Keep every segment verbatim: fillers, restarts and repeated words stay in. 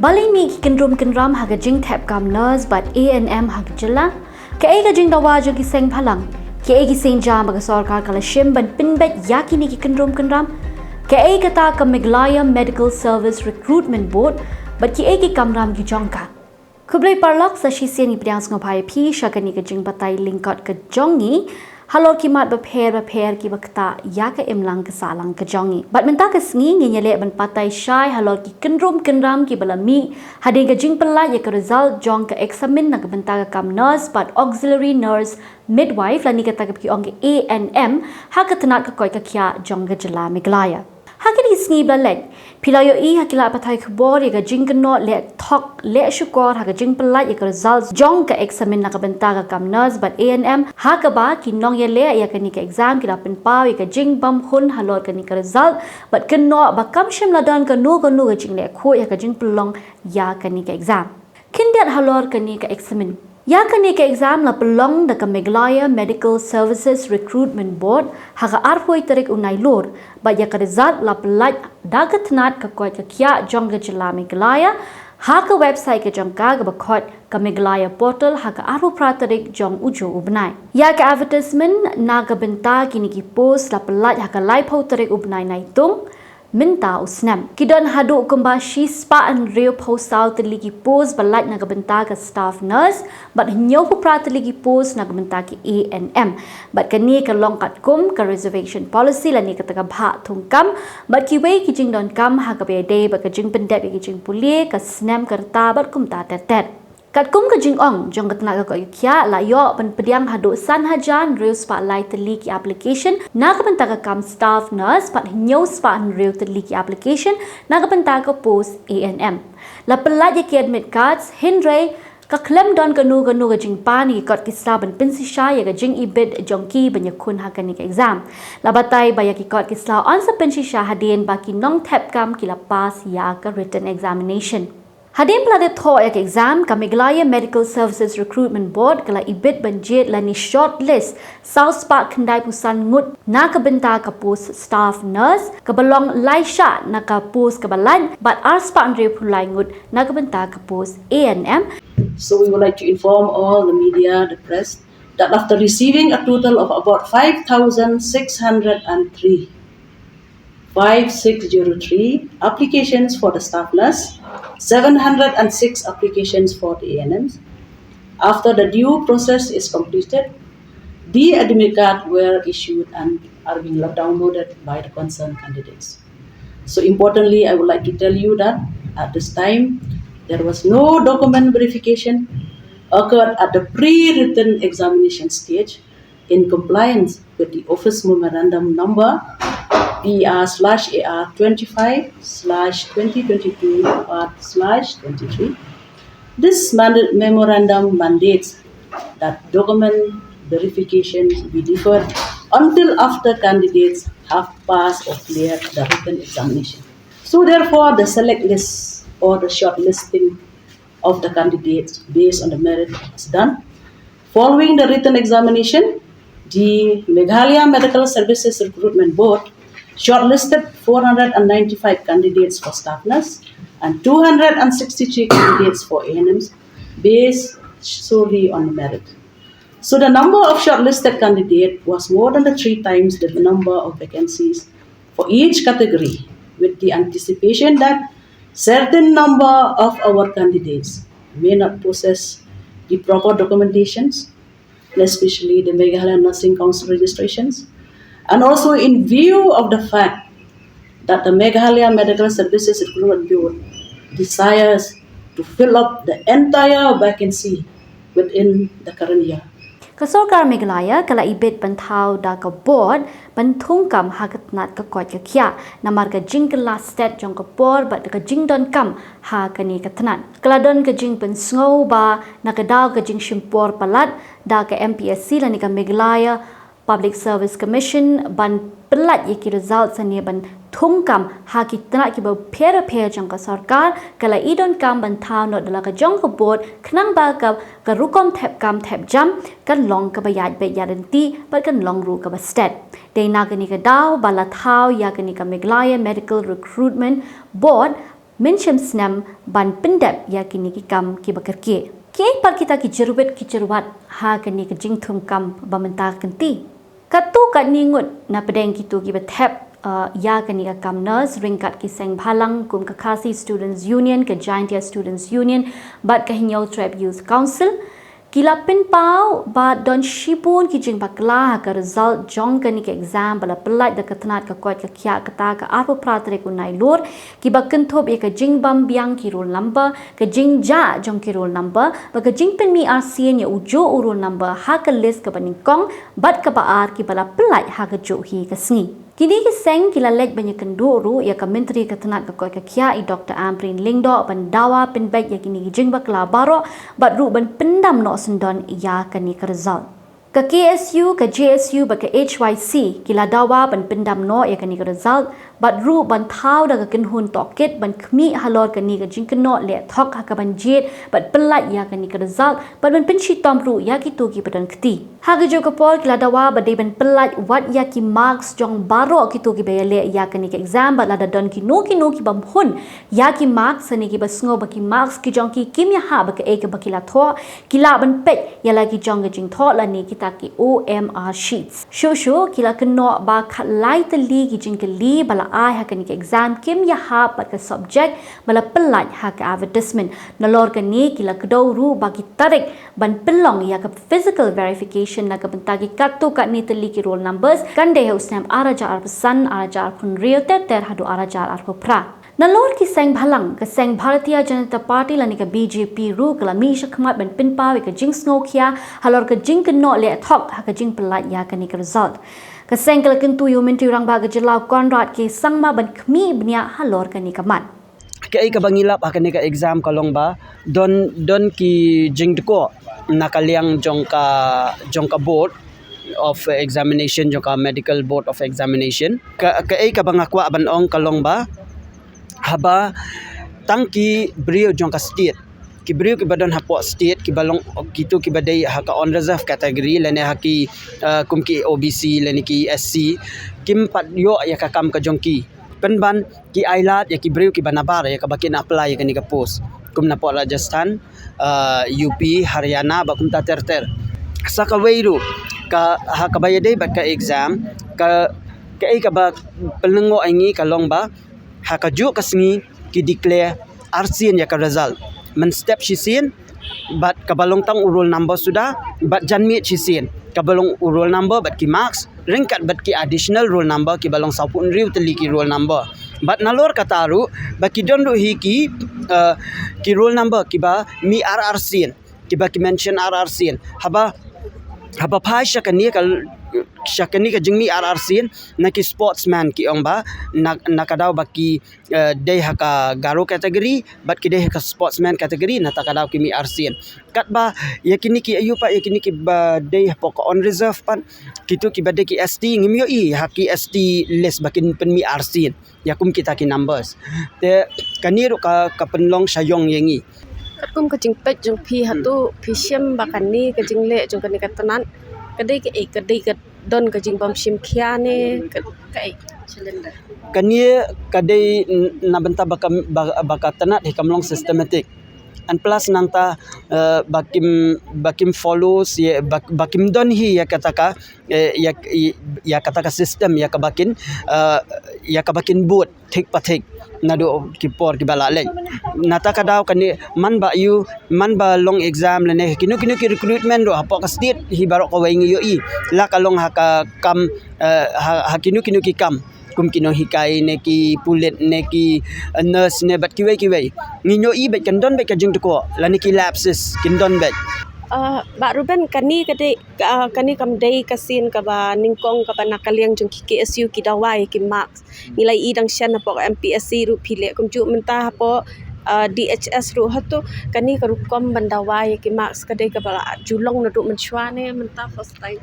Balei mih ki kyndrum kyndram ha ka jingthep kam nurse bad A N M ha ka jylla? Kaei ka jingdawa jong ki seng bhalang? Kaei ki sienjam ba ka sorkar ka la shim ban pynbeit ïa kine ki kyndrum kyndram? Kaei kata ka Meghalaya Medical Service Recruitment Board bad kiei ki kamram ki jong ka? Khublei paralok, sa shisien ngi pdiang sngewbha ïa phi sha kane ka jingbatai lyngkot ka jong ngi halor ki mat bapher bapher kiba ktah ïa ka imlang ka sahlang ka jong ngi. Bad mynta ka sngi ngin ïaleh ban batai shai halor ki kyndrum kyndram kiba la mih hadien ka jingpyllait ïa ka result jong ka eksamin na ka bynta ka kam nurse bad auxiliary nurse midwife lane kata kaba ki ong ka A N M ha ka tnat ka koit ka khiah jong ka jylla Meghalaya. Ha kine ki sngi ba la leit, phi la ïohi ha ki lad pathai khubor ïa ka jingkynnoh leh thok leh shukor ha ka jingpyllait ïa ka result jong ka eksamin na ka bynta ka kam nurse bad A N M, ha kaba ki nongïaleh ïa kane ka exam ki la pynpaw ïa ka jingbymhun halor kane ka result bad kynnoh ba kam shym la don kano kano ka jingleh khuid ha ka jingpynlong ïa kane ka exam. Khyndiat halor kane ka eksamin. Ïa kane ka exam la pynlong da ka Meghalaya Medical Services Recruitment Board ha ka arphew tarik u Nailur, bad ïa ka result la pyllait da ka tnat ka koit ka khiah jong ka jylla Meghalaya ha ka website ka jong ka kaba khot ka Meghalaya Portal ha ka arphew phra tarik jong u juh u bnai. Ïa ka advertisement na ka bynta kine ki post la pyllait ha ka laiphew tarik u bnai Naitung mynta u snem. Ki don haduh kumba shispah hynriewphew saw tylli ki post ba lait na ka bynta ka staff nurse bad hynñiewphew phra tylli ki post na ka bynta ki A N M. Bad kane ka long katkum ka reservation policy lane kata ka bhah thungkam bad kiwei ki jingdonkam ha kaba ïadei bad ka jingpyndep ïa ki jingpule, ka snem ka rta bad kumta ter ter. Katkum ka jingong jong ka tnat ka koit ka khiah, la ïoh ban pdiang haduh san hajar hynriew spah lai tylli ki application na ka bynta ka kam staff nurse bad hynñiew spah hynriew tylli ki application na ka bynta ka post A N M. La pyllait ïa ki admit cards, hynrei ka khlem don kano kano ka jingpan ïa ki kot ki sla ban pynshisha ïa ka jingibit jong ki ban ïakhun ha kane ka exam. La batai ba ïa ki kot ki sla yn sa pynshisha hadien ba ki nongthep kam ki la pass ïa ka written examination. Hadien ba la dep thoh ïa ka exam, ka Meghalaya Medical Services Recruitment Board ka la ibit ban jied lane shortlist saw spah khyndaiphew san ngut na ka bynta ka post staff nurse, kaba long lai shah na ka post kaba lait, bad ar spah hynriewphew lai ngut na ka bynta ka post A N M. So we would like to inform all the media, the press, that after receiving a total of about five thousand six hundred and three, five six zero three applications for the staff nurse, seven hundred and six applications for the A N Ms. After the due process is completed, the admit card were issued and are being downloaded by the concerned candidates. So importantly, I would like to tell you that at this time, there was no document verification occurred at the pre-written examination stage in compliance with the office memorandum number P R slash A R twenty-five slash twenty twenty-two part slash twenty-three. This mand- memorandum mandates that document verification be deferred until after candidates have passed or cleared the written examination. So therefore, the select list or the shortlisting of the candidates based on the merit was done. Following the written examination, the Meghalaya Medical Services Recruitment Board shortlisted four hundred and ninety-five candidates for staff nurse and two hundred and sixty-three candidates for A N Ms based solely on merit. So the number of shortlisted candidate was more than the three times the number of vacancies for each category, with the anticipation that certain number of our candidates may not possess the proper documentations, and especially the Meghalaya Nursing Council registrations. And also in view of the fact that the Meghalaya Medical Services Recruitment Board desires to fill up the entire vacancy within the current year. Ka sorkar Meghalaya ka la ibit ban thaw da ka board ban thungkam ha ka tnat ka koit ka khiah namar ka jingkylla stet jong ka por bad ka jingdonkam ha kane ka tnat. Ka la don ka jingpynsngew ba na ka daw ka jingshim por palat da ka M P S C lane ka Meghalaya Public Service Commission ban pyllait ïa ki result sane ban thungkam ha ki tnat kiba pher pher jong ka sorkar, ka la i donkam ban thaw noh da la ka jong ka board khnang ba ka, ka rukom thep kam thep jam kan long kaba ïaid beit ïaid ryntih bad kan long ruh kaba stet. Dei na kane ka daw ba la thaw ïa kane ka Meghalaya Medical Recruitment Board mynshem snem ban pyndep ïa kine ki kam kiba kyrkieh. Kiei pat kita ki jyrwit ki jyrwat ha kane ka jingthung kam ba mynta ka kynti? Katto katne ngut na pdeng kito kiba thep, uh, ïa kane ka kam nurse ryngkat ki seng bhalang kum ka Khasi Students Union, ka Jaintia Students Union bad ka Hynñiewtrep Youth Council, ki la pynpaw ba don shibun ki jingbakla ha ka result jong kane ka exam ba la pyllait da ka tnat ka koit ka khiah kata ka arphew phra tarik u Nailur, kiba kynthup ïa ka jingbym biang ki roll number, ka jingjah jong ki roll number, bad ka jingpynmih arsien ïa ujuh u roll number ha ka list kaba nyngkong bad kaba ar kiba la pyllait ha kajuh hi ka sngi. Kine ki seng ki la leit ban ïakynduh ruh ïa ka Myntri ka tnat ka koit ka khiah i Doktor Ampareen Lyngdoh ban dawa pynbeit ïa kine ki jingbakla baroh bad ruh ban pyndam noh syndon ïa kane ka result. Ka K S U, ka J S U bad ka H Y C ki la dawa ban pyndam noh ïa kane ka result bad ruh ban thaw da ka kynhun tohkit ban khmih halor kane ka jingkynnoh leh thok ha kaban jied bad pyllait ïa kane ka result bad ban pynshitom ruh ïa kito kiba don kti. Ha kajuh ka por ki la dawa ba dei ban pyllait wat ïa ki marks jong baroh kito kiba ïaleh ïa kane ka exam bad lada don kino kino ki bym hun ïa ki marks ne kiba sngew ba ki marks ki jong ki kim ïahap bad kaei kaba ki la thoh, ki lah ban peit ïa la ki jong ka jingthoh lane kita ki O M R sheets. Shuh shuh ki la kynnoh ba khatlai tylli ki jingkylli ba la ai ha kane ka exam kim ïahap bad ka subject ba la pyllait ha ka advertisement. Nalor kane ki la kdew ruh ba ki tarik ban pynlong ïa ka physical verification na ka bynta ki katto katne tylli ki roll numbers kan dei ha u snem ar hajar arphew san, ar hajar arphew hynriew ter ter haduh ar hajar arphew phra. Nalor ki seng bhalang, ka seng Bharatiya Janata Party lane ka B J P ruh ka la mih shakhmat ban pynpaw ïa ka jingsngewkhia halor ka jingkynnoh leh thok ha ka jingpyllait ïa kane ka result. Ka seng ka la kyntu ïa u Myntri Rangbah ka jylla u Conrad K Sangma ban khmih bniah halor kane ka mat. Kaei kaba ngi lap ha kane ka exam ka long ba don, don ki jingdkor na ka liang jong ka, jong ka board of examination, jong ka medical board of examination. Ka, kaei kaba nga kwah ban ong ka long ba haba tang ki briew jong ka state, ki briew kiba don hapoh state, kiba long, kito kiba dei ha ka unreserved category lane ha ki, uh, kum ki O B C lane ki S C, kim pat ïoh ïa ka kam ka jong ki. Pynban ki ailad ïa ki briew kiba nabar ïa kaba kin apply ïa kane ka post, kum napoh Rajasthan, uh, U P, Haryana bad kumta ter ter. Sa kawei ruh ka, ha kaba ïadei bad ka exam, ka, kaei kaba pynlyngngoh ïa ngi ka long ba ha kajuh ka sngi ki declare arsien ïa ka result. Mynstep shisien bad kaba long tang u roll number suda, bad janmiet shisien kaba long u roll number bad ki marks ryngkat bad ki additional roll number kiba long sawphew hynriew tylli ki roll number. Bad nalor kata ruh ba ki don ruh hi ki, uh, ki roll number kiba mih ar arsien, kiba ki mention ar arsien. Haba, haba phai sha kane ka, sha kane ka jingmih ar arsien na ki sportsman ki ong ba na, na ka daw ba ki, uh, dei ha ka Garo category bad ki dei ha ka sportsman category, nangta ka daw ki mih arsien. Katba ïa kine ki, aiu pat ïa kine kiba dei hapoh ka unreserved pat, kito kiba dei ki S T, ngim ïohi ha ki S T list ba kin pynmih arsien ïa kum kita ki numbers. Te kane ruh ka, ka pynlong shaiong ïa ngi. Katkum ka jingpeit jong phi hato phi shem ba kane ka jingleh jong kane ka tnat ka dei kaei, ka dei ka don ka jingbymshim khia ne ka, kaei? Kane ka dei n-, na bynta ba ka, ba, ba ka tnat hi kam long systematic. And plus nangta, eh, ba kim, ba kim follow ïa, ba, ba kim don hi ïa kata ka, eh, ïa, ïa kata ka system ïa kaba kin, eh, ïa kaba kin bud thik pa thik naduh ki por kiba la leit. Nangta ka daw kane man ba ïoh, man ba long exam lane kino kino ki recruitment ruh hapoh ka state hi baroh kawei ngi ïohi la ka long ha ka kam, eh, ha, ha kino kino ki kam kum ki nonghikai ne ki pulit ne ki, eh, nurse ne bad kiwei kiwei. Ngi ïohi bad kan don bad ka jingdkor lane ki lapses kin don bad. Ah, Bah Reuben, kane ka dei, ah, kane kam dei ka sien kaba nyngkong kaba na ka liang jong ki K S U ki dawa ïa ki marks. Ngi la ïohi dang shen hapoh M P S C ruh phi leh kumjuh, mynta hapoh, ah, D H S ruh. Hato kane ka rukom ban dawa ïa ki marks ka dei kaba la ju long naduh mynshuwa ne mynta first time?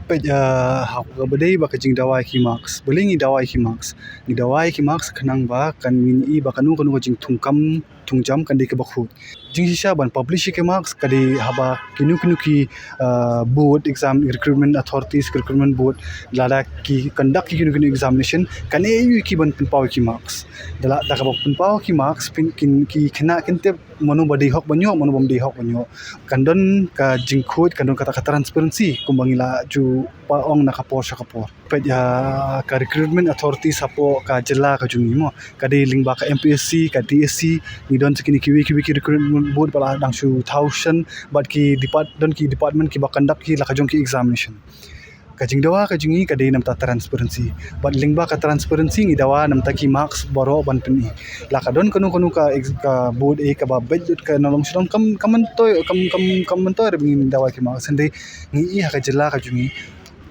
Peit, ah, ha kaba dei ba ka jingdawa ïa ki marks, balei ngi dawa ïa ki marks? Ngi dawa ïa ki marks khnang ba kan ngin ïohi ba kano kano ka jingthungkam thung jam kan dei kaba khuid. Jingshisha ban publish ïa ki marks ka dei haba kino kino ki, ah, board exam, recruitment authorities, recruitment board, lada ki conduct ïa kino kino examination, kan ïoh ïa ki ban pynpaw ïa ki marks. Da la, da kaba pynpaw ki marks, pyn, kin, ki khynnah kin tip mano ba dei hok ban ïoh, mano bym dei hok ban ïoh. Kan don ka jingkhuid, kan don kata ka transparency kumba ngi la ju ong na ka por sha ka por. Peit ïa ka recruitment authority hapoh ka jylla ka jong ngi mo, ka dei lyngba ka M P S C, ka D S C, ngi don sa kine kiwei kiwei ki recruitment board ba la dang shu thaw shen bad ki depart, don ki department kiba conduct ki la ka jong ki examination. Ka jingdawa ka jong ngi ka dei namar transparency. Bad lyngba ka transparency ngi dawa namar ki marks baroh ban pyni. La ka don kano kano ka ex-, ka board, eh, kaba beit lut ka na long shnong, kam, kam myntoi, kam, kam, kam myntoi ruh ba ngin dawa ki marks. Hynrei ngi ïohi ha ka jylla ka jong ngi,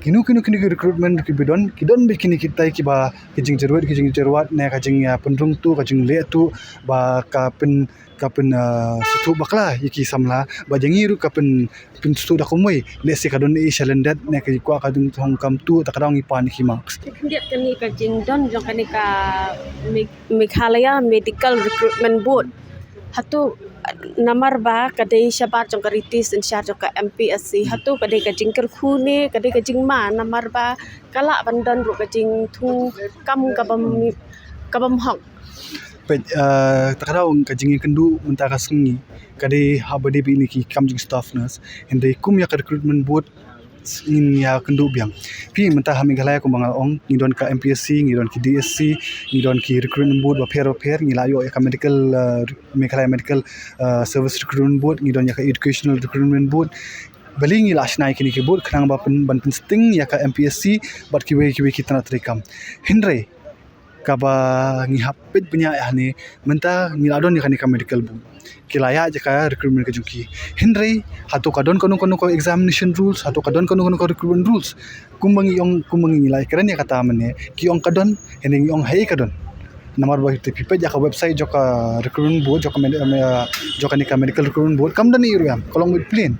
kino kino kino ki recruitment kiba don, ki don beit kine kitai kiba, ki jingjyrwat, ki jingjyrwat ne ka jing, ah, pynrung tuh, ka jingleh tuh, ba ka pyn, ka pyn, ah, sngewthuh bakla ïa ki samla, ba ïa ngi ruh ka pyn, pynsngewthuh da kumwei. Lehse ka don i shalyndet ne ka kwah ka jingthung kam tuh, ta ka daw ngi pan ïa ki marks. Khyndiat kane ka jingdon jong kane ka Me-, Meghalaya Medical Recruitment Board. Hato namar ba ka dei shabar jong ka riti synshar jong ka M P S C. Hato ka dei ka jingkyrkhu ne ka dei ka jingma, namar ba ka lah ban don ruh ka jingthung kam ka bym, ka bym hok. Peit, ah, ta ka daw ka jingïakynduh mynta ka sngi ka dei haba dei beit ïa ki kam jong staff nurse. Hynrei kum ïa ka recruitment board ngin ïakynduh biang. Phi mynta ha Meghalaya kumba nga ong, ngi don ka M P S C, ngi don ki D S C, ngi don ki recruitment board bapher bapher, ngi la ïoh ïa ka medical, ah, Meghalaya Medical, ah, Service Recruitment Board, ngi don ïa ka Educational Recruitment Board. Balei ngi la shna ïa kine ki board? Khnang ba pyn, ban pynsting ïa ka M P S C bad kiwei kiwei ki tnat treikam. Hynrei kaba ngi hap peit bniah ïa hangne, mynta ngi la don ïa kane ka medical board. Ki la ïaid ïa ka recruitment ka jong ki. Hynrei hato ka don kano kano ka examination rules, hato ka don kano kano ka recruitment rules? Kumba ngi ong, kumba ngi la kren ïa kata mynne, ki ong ka don, hynrei ngi ong haei ka don. Namar ba te phi peit ïa ka website jong ka recruitment board, jong ka med-, em, eh, jong kane ka medical recruitment board, kam don ei ruh em, ka long beit plain.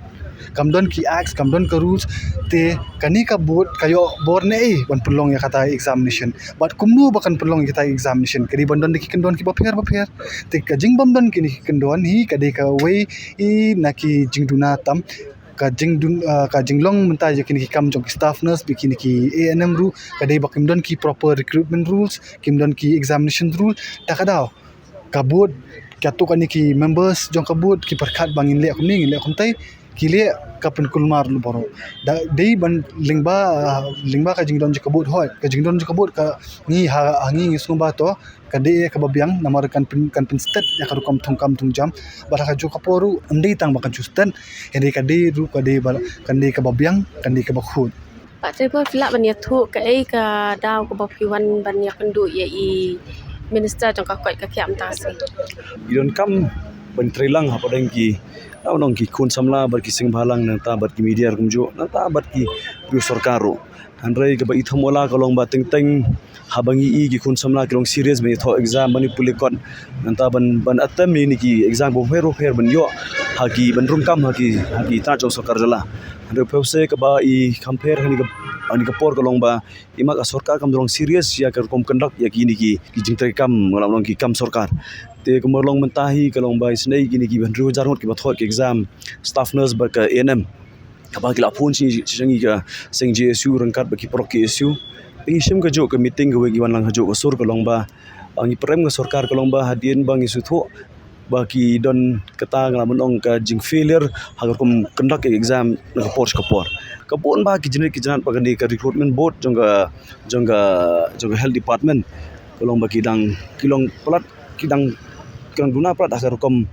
Kam don ki acts, kam don ka rules, te kane ka board ka ïoh bor ne ei ban pynlong ïa kata examination. Bad kumno ba kan pynlong ïa kata examination? Ka dei ban don da ki kyndon kiba pher bapher. Te ka jingbym don kine ki kyndon hi ka dei kawei na ki jingduna tam. Ka jingdun, ah, ka jinglong mynta ïa kine ki kam jong ki staff nurse bad kine ki A N M ruh ka dei ba kim don ki proper recruitment rules, kim don ki examination rule. Ta ka daw ka board, kato kane ki members jong ka board ki pyrkhat ba ngin leh kumne, ngin leh kumtai, ki leh ka pynkulmar lut baroh. Da dei ban lyngba, ah, lyngba ka jingdon jong ka board, hooid ka jingdon jong ka board ka ngi ha, ha ngi ngi sngewbha to ka dei kaba biang, namar kan pyn, kan pynstet ïa ka rukom thungkam thungjam. Bad ha kajuh ka por ruh ym dei tang ba kan shu stet, hynrei ka dei ruh ka dei ba, kan dei kaba biang, kan dei kaba khuid. Bah Trevor, phi lah ban ïathuh kaei ka daw kaba phi wan ban ïakynduh ïa i minister jong ka koit ka khiah mynta ka sngi? Ngi donkam ban trei lang hapdeng ki, ngi donkam ki khun samla bad ki seng bhalang, nangta bad ki media ruh kumjuh, nangta bad ki briew sorkar ruh. Hynrei kaba i thom ola ka long ba teng teng haba ngi i ki khun samla ki long serious ban ïathoh exam, ban ïa pule kot, nangta ban, ban attempt ïa kine ki exam bapher bapher ban ïoh ha ki, ban rung kam ha ki, ha ki tnat jong sorkar jylla. Hynrei pher se kaba i kham pher ha kane ka, ha kane ka por ka long ba i ma ka sorkar kam da long serious ïa ka rukom conduct ïa kine ki, ki jingtrei kam, nga la long ki kam sorkar. Te kumba long mynta hi ka long ba isynei kine ki hynriew hajar ngut kiba thoh ki exam staff nurse bad ka A N M. Kaba ki la phone shi, shi, shi ngi ka seng J S U ryngkat bad ki paralok K S U. Te ngi shim kajuh ka meeting kawei ngi wan lang kajuh ka sur ka long ba, ah, ngi pyrem ka sorkar ka long ba hadien ba ngi sngewthuh ba ki don kata, nga la mynta ong, ka jing failure ha ka rukom conduct ka exam na ka por sha ka por. Ka bun ba ki jingrit ki jingnat ba kane ka recruitment board jong ka, jong ka, jong ka health department ka long ba ki dang, ki long palat, ki dang, ki dang duna palat ha ka rukom,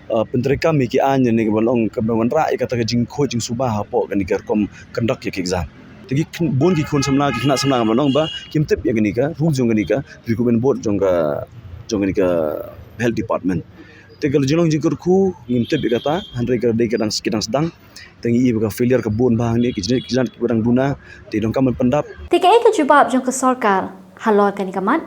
ah, pyntreikam ïa ki aiñ ne kaba long kaba wanrah ïa kata ka jingkhuid jingsuba hapoh kane ka rukom conduct ïa ki exam. Te ki khun, bun ki khun samla, ki khynnah samla kaba long ba kim tip ïa kane ka rules jong kane ka recruitment board jong ka, jong kane ka health department. Te ka jinglong jingkyrkhu ngim tip ïa kata, hynrei ka dei ka dang, ki dang sdang. Te ngi i ba ka failure ka bun ba hangne, ki jingrit ki jingnat kiba dang duna, te donkam ban pyndap. Te kaei ka jubab jong ka sorkar halor kane ka mat?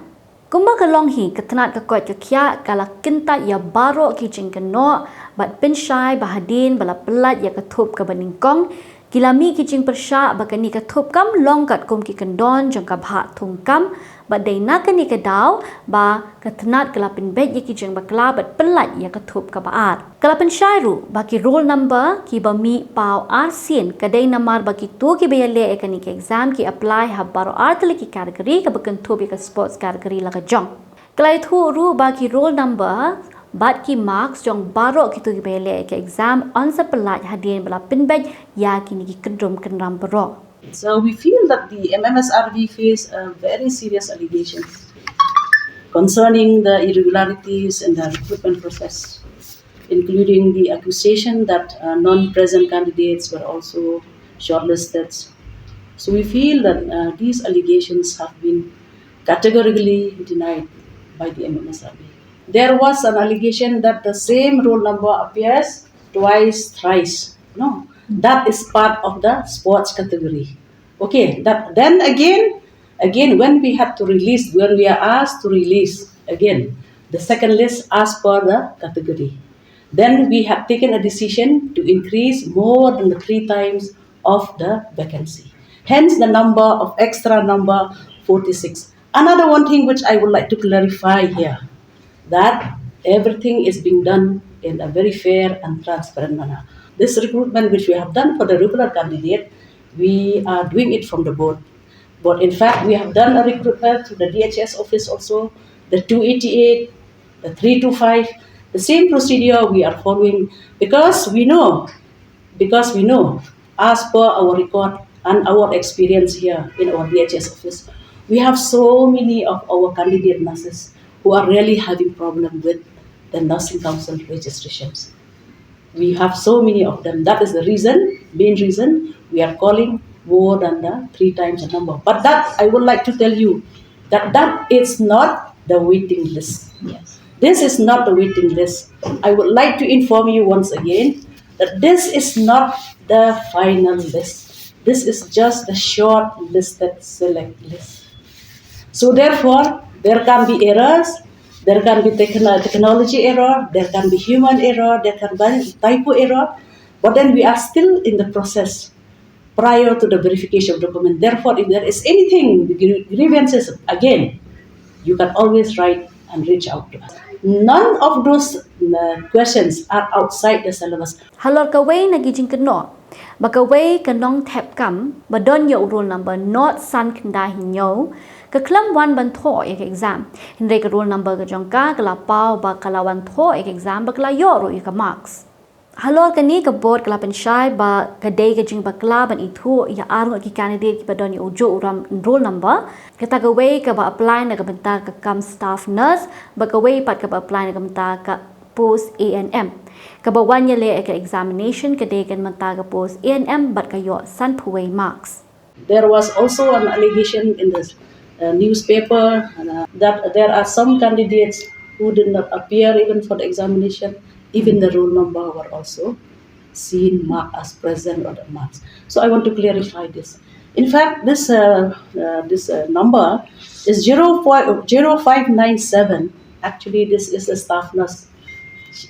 Kumba ka long hi, ka tnat ka koit ka khiah ka la kyntait ïa baroh ki jingkynnoh bad pynshai ba hadien ba la pyllait ïa ka thup kaba nyngkong, Ki la mih ki jingpyrshah ba kane ka thup kam long katkum ki kyndon jong ka bhah thungkam, bad dei na kane ka daw ba ka tnat ka la pynbeit ïa ki jingbakla bad pyllait ïa ka thup kaba ar. Ka la pynshai ruh ba ki roll number kiba mih paw arsien ka dei namar ba kito kiba ïaleh ïa kane ka exam ki apply ha baroh artylli ki category kaba kynthup ïa ka sports category la ka jong. Ka la ïathuh ruh ba ki roll number bad ki marks jong baroh kito kiba ïaleh ïa ka exam yn sa pyllait hadien ba la pynbeit ïa kine ki kyndrum kyndram baroh. So we feel that the M M S R B faced a very serious allegation concerning the irregularities in the recruitment process, including the accusation that uh, non-present candidates were also shortlisted. So we feel that uh, these allegations have been categorically denied by the M M S R B. There was an allegation that the same roll number appears twice, thrice. No, that is part of the sports category. Okay, that then again, again when we had to release, when we are asked to release again the second list as per the category, then we had taken a decision to increase more than the three times of the vacancy. Hence the number of extra number forty-six. Another one thing which I would like to clarify here, that everything is being done in a very fair and transparent manner. This recruitment which we have done for the regular candidate, we are doing it from the board. But in fact, we have done a recruitment through the D H S office also, the two eighty-eight, the three two five, the same procedure we are following because we know, because we know, as per our record and our experience here in our D H S office, we have so many of our candidate nurses who are really having problem with the nursing council registrations. We have so many of them. That is the reason, main reason, we are calling more than the three times the number. But that I would like to tell you that that is not the waiting list. Yes. This is not the waiting list. I would like to inform you once again that this is not the final list. This is just the short listed select list. So therefore, there can be errors, there can be techno-, technology error, there can be human error, there can be typo error, but then we are still in the process prior to the verification of document. Therefore, if there is anything, the gri-, grievances, again, you can always write and reach out to us. None of those uh, questions are outside the syllabus. Halor kawei na ki jingkynnoh ba kawei ka nongthep kam ba don ïa u roll number nod san khyndai hynñiew ka khlem wan ban thoh ïa ka exam, hynrei ka roll number ka jong ka ka la paw ba ka la wan thoh ïa ka exam bad ka la ïoh ruh ïa ka marks. Halor kane ka board ka la pynshai ba ka dei ka jingbakla ban ithuh ïa arngut ki candidate kiba don ïa ujuh u ram-, roll number. Kata kawei kaba apply na ka bynta ka kam staff nurse, bad kawei pat kaba apply na ka bynta ka post A N M. Kaba wan ïaleh ïa ka examination ka dei ka bynta ka post A N M bad ka ïoh sanphew wei marks. There was also an allegation in the uh, newspaper uh, that there are some candidates who did not appear even for the examination, even the roll number were also seen marked as present or the marks. So I want to clarify this. In fact, this uh, uh, this uh, number is zero point zero five nine seven. Actually, this is a staff nurse.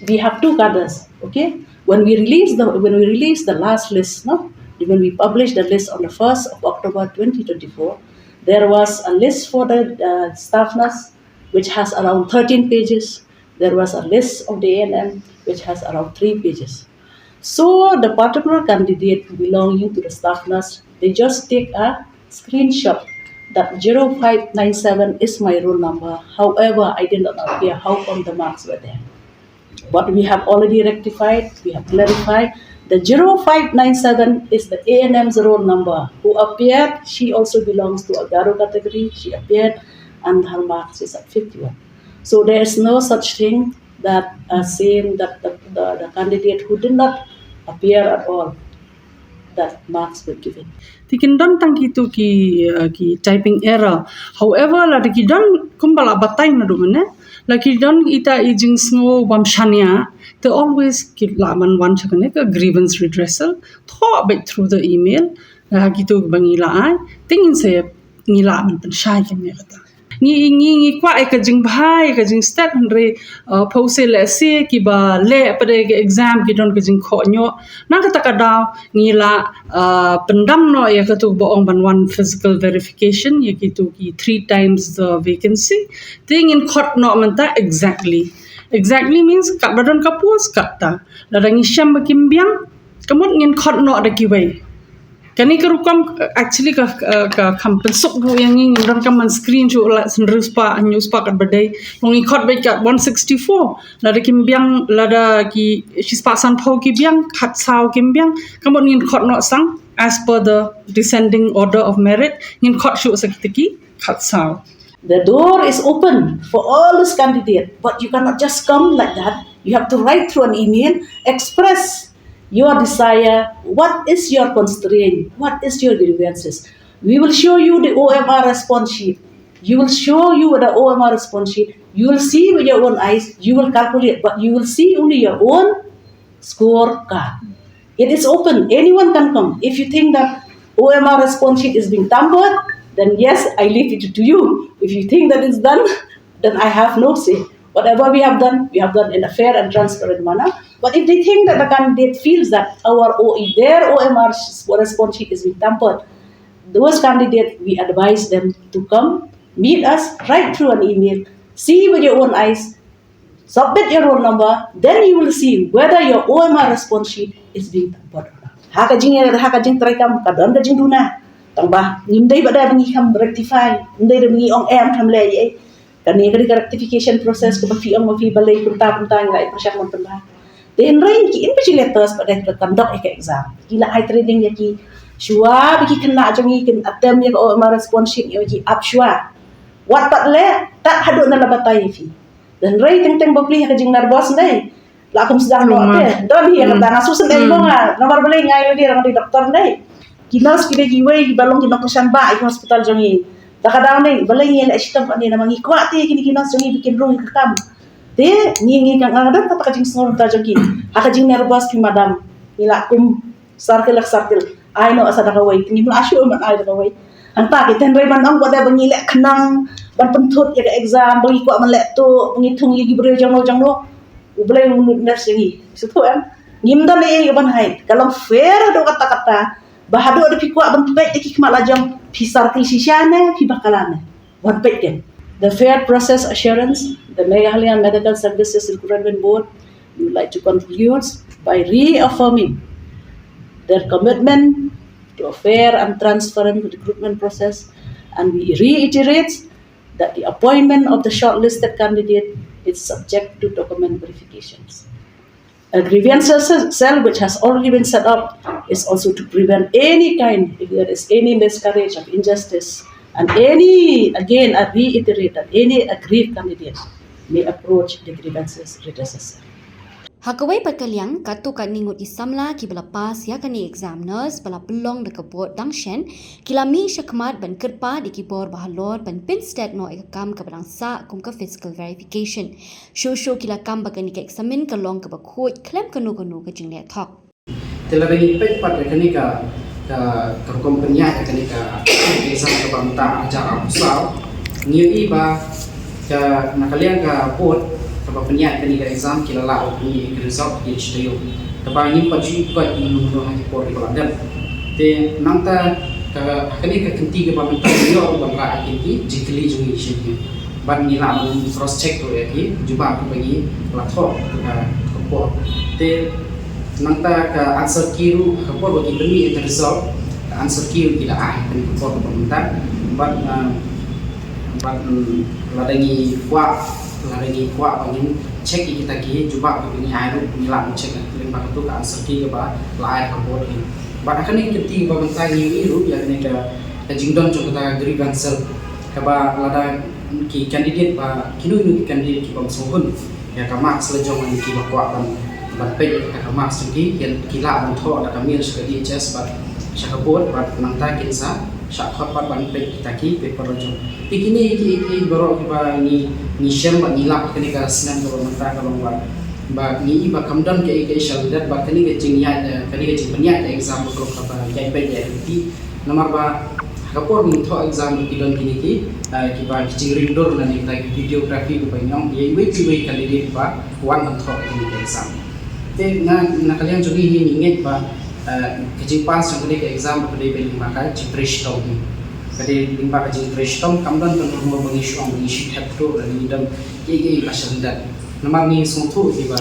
We have two cadres, okay? When we release the, when we release the last list, no, when we publish the list on the first of October twenty twenty-four, there was a list for the uh, staff nurse, which has around thirteen pages. There was a list of the A N M, which has around three pages. So the particular candidate belonging to the staff nurse, they just take a screenshot that zero five nine seven is my roll number. However, I did not appear. How come the marks were there? But we have already rectified, we have clarified. The zero five nine seven is the A N M's roll number who appeared. She also belongs to a Garo category. She appeared and her marks is at fifty-one. So there is no such thing that uh, saying that the, the, the candidate who did not appear at all, that marks were given. Te kin don tang kito ki uh, ki typing error. However, lada ki don kumba la batai naduh mynne, la ki don ita i jingsngew bym shaniah, te always ki lah ban wan sha kane ka grievance redressal, thoh beit through the email, la kito ba ngi la ai, te ngin sa ngi lah ban pynshai kane kata. Ngi ngi ngi kwah ïa ka jingbha ïa ka jingstet, hynrei uh, pause lehse kiba leh pat ïa ka exam ki don ka jingkhoh ñiuh. Na kata ka daw ngi la uh, pyndam noh ïa katu ba ong ban wan physical verification ïa kitu ki three times the vacancy. Te ngin khot noh mynta exactly. Exactly means katba don ka post katta. Lada ngi shem ba kim biang, ka mut ngin khot noh da kiwei. Kane ka rukom, actually ka, ka, ka kham pynsuk ruh ïa ngi, ngim donkam ban screen shuh la hynriew spah, hynñiew spah katba dei. Ngi khot beit kat one sixty-four. Lada kim biang, lada ki shispah sanphew ki biang, khatsaw kim biang, ka mut ngin khot noh sang as per the descending order of merit, ngin khot shuh sa kita ki khatsaw. The door is open for all those candidates, but you cannot just come like that. You have to write through an email, express your desire, what is your constraint, what is your grievances. We will show you the O M R response sheet. You will show you the O M R response sheet. You will see with your own eyes, you will calculate, but you will see only your own scorecard. It is open. Anyone can come. If you think that O M R response sheet is being tampered, then yes, I leave it to you. If you think that it's done, then I have no say. Whatever we have done, we have done in a fair and transparent manner. But if they think that the candidate feels that our O E, their O M R response sheet is being tampered, those candidates, we advise them to come, meet us, write through an email, see with your own eyes, submit your roll number, then you will see whether your O M R response sheet is being tampered or not. Ha ka jing, ha ka jingtrei kam ka don ka jingduna. Tang ba ngim dei ba da ngi kham rectify, ngim dei da ngi ong em kham leh ei. Kane ka dei ka rectification process kaba phi ong ma phi balei kumta kumta ngi la pyrshang mon pynbha. Te hynrei ki invigilators ba dei ka conduct ïa ka exam, ki la ai training ïa ki shuwa ba ki khynnah jong ngi kin attempt ïa ka O M R response sheet ïa ki ap shuwa. Wat pat leh tad haduh na la batai ïa phi. Hynrei teng teng ba pli ha ka jingnervous ndei. La kum sdang noh te. Don hi ka tang asu sendei mo nga. Namar balei ngai lagi rang di doktor ndei. Ki nurse ki dei kiwei kiba long ki nongkyrshan ba ïa ki hospital jong ngi. Ta ka daw ndei balei ngi leh shitom kane namar ngi kwah te kine ki nurse jong ngi ba kin rung ïa ka kam. Te ngi ngi ka nga don kata ka jingsngew ta jong ki. Ha ka jingnervous phi madam. Ngi la kum circle la circle. Ai noh sa da kawei. Te ngim lah shuh ban ai da kawei. Hangta ki tynrai ban ong ba da ba ngi leh khnang ban pynthut ïa ka exam ba ngi kwah ban leh tu ba ngi thung ïa ki briew jong no jong no. U Blei u nud nurse ïa ngi. Shu tu em. Ngim da leh ïa ban hai. Ka long fair haduh katta katta. Ba haduh da phi kwah ban peit ïa ki khmat la jong phi circle shisha ne phi bakla ne. One page. The fair process assurance, the Meghalaya Medical Services Recruitment Board, we would like to conclude by reaffirming their commitment to a fair and transparent recruitment process, and we reiterate that the appointment of the shortlisted candidate is subject to document verifications. A grievance cell which has already been set up is also to prevent any kind, if there is any miscarriage of injustice, and any, again, I reiterate that any aggrieved candidate may approach the grievances redressal cell. Ha kawei pat ka liang, katto katne ngut ki samla kiba la pass ïa kane exam nurse ba la pynlong da ka board dang shen, ki la mih shakhmat ban kyrpad ïa ki bor ba halor ban pynstet noh ïa ka kam kaba dang sah kum ka physical verification. Shuh shuh ki la kam ba kane ka eksamin ka long kaba khuid khlem kano kano ka jingleh thok. Te lada ngi peit pat ïa kane ka, ka, ka rukom pynïaid ïa kane ka exam kaba mynta ar hajar arphew saw, ngi ïohi ba ka, na ka liang ka board kaba pynïaid ïa kane ka exam ki la lah ban pynmih ïa ki result ki sha taïew. Kaba ngim pat ju ïohi pat ïa ki nongmano ha ki por kiba la dep. Te nangta ka, ha kane ka kynti kaba mynta ngi ïoh ban rah ïa ki jingkylli jong ngi sha ki. Bad ngi lah ban cross check ruh ïa ki jubab kiba ngi la thoh ha ka por. Te nangta ka answer key ruh ha ka por ba ki pynmih ïa ka result, ka answer key ruh ki la ai ha ka por kaba mynta. Bad, ah, bad, mm, lada ngi kwah, lada ngi kwah ba ngin check ïa kita ki jubab kiba ngi ai ruh ngi lah ban check lyngba katu ka answer key kaba la ai ha ka por hi. Bad ha kane ka kynti kaba mynta ngi ïohi ruh ïa kane ka, ka jingdon jong kata ka grievance cell. Kaba lada ki candidate ba, kino kino ki candidate kiba sngewhun ïa ka marks la jong, lane kiba kwah ban, ban peit ïa ka marks jong ki, ki lah ban thoh da ka mail sha ka D H S bad sha ka board, bad nangta kin sa shah khot pat ban peit kita ki paper la jong. Te kine ki, ki baroh kiba ngi, ngi shem bad ngi lap kane ka snem kaba mynta ka long ba, ba ngi i ba kam don kaei kaei sha lyndet bad kane ka jingïaid, eh, kane ka jingpynïaid ka exam ba ka long kaba ïaid beit ïaid ryntih. Namar ba Ka por ban thoh exam ki don kine ki, eh, kiba ki jingringdur lane kita ki videography kiba ngi ong ïa iwei pa iwei i candidate ba wan ban thoh kine ki exam. Te na, na ka liang jong ngi hi ngi ngeit ba, eh, ka jingpass jong kane ka exam ka dei ba lyngba ka jingtrei shitom hi. Ka dei lyngba ka jingtrei shitom, kam don kano kano ba ngi shu ong ba ngi shu thep duh lane ngi don kiei kiei ba sha lyndet. Namar ngi sngewthuh hi ba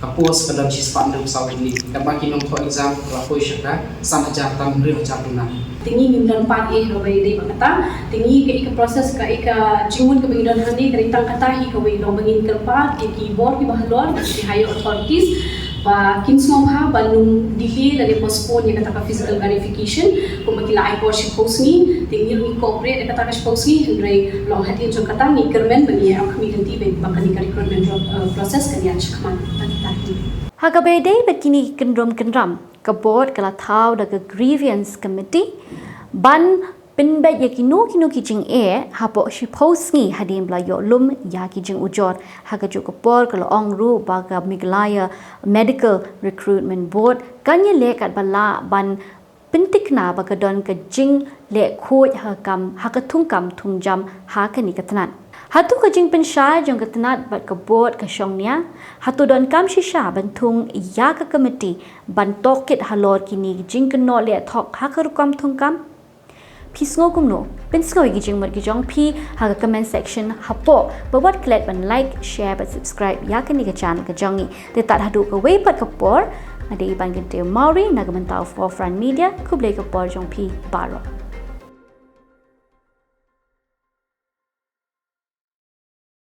ka post ka don shispah hynriew saw tylli. Katba ki nongthoh exam ka la poi sha ka san hajar tam hynriew hajar duna. Te ngi ngim don part eh kawei dei ba kata. Te ngi ka, ka process ka, ka jingmut kaba ngi don hangne ka dei tang kata hi kawei long ba ngin kyrpad ïa ki bor kiba halor, ki higher authorities ba kin sngewbha ban ym delay lane postpone ïa kata ka physical verification kumba ki la ai por shiphew sngi. Te ngi ruh ngi cooperate ïa kata ka shiphew sngi, hynrei long hadien jong kata ngi kyrmen ba ngi ïa ong khmih lynti ba kane ka recruitment, uh, process kan ïaid shakhmat. Tang kata hi. Ha kaba ïadei bad kine ki kyndrum kyndram, ka board ka la thaw da ka grievance committee ban pynbeit ïa kino kino ki jingeh hapoh shiphew sngi hadien ba la ïoh lum ïa ki jingujor. Ha kajuh ka por ka la ong ruh ba ka Meghalaya Medical Recruitment Board kan ïaleh katba lah ban pyntikna ba ka don ka jingleh khuid ha ka kam, ha ka thungkam thungjam ha kane ka tnat. Hato ka jingpynshai jong ka tnat bad ka board ka shong nia? Hato donkam shisha ban thung ïa ka committee ban tohkit halor kine ki jingkynnoh leh thok ha ka rukom thungkam? Phi sngew kumno? Pynsngew ïa ki jingmut ki jong phi ha ka comment section hapoh. Bad wat klet ban like, share bad subscribe ïa kane ka channel ka jong ngi. Te tad haduh kawei pat ka por, nga dei Iban Kyntew Mawrie na ka bynta u Forefront Media. Khublei ka por jong phi baroh.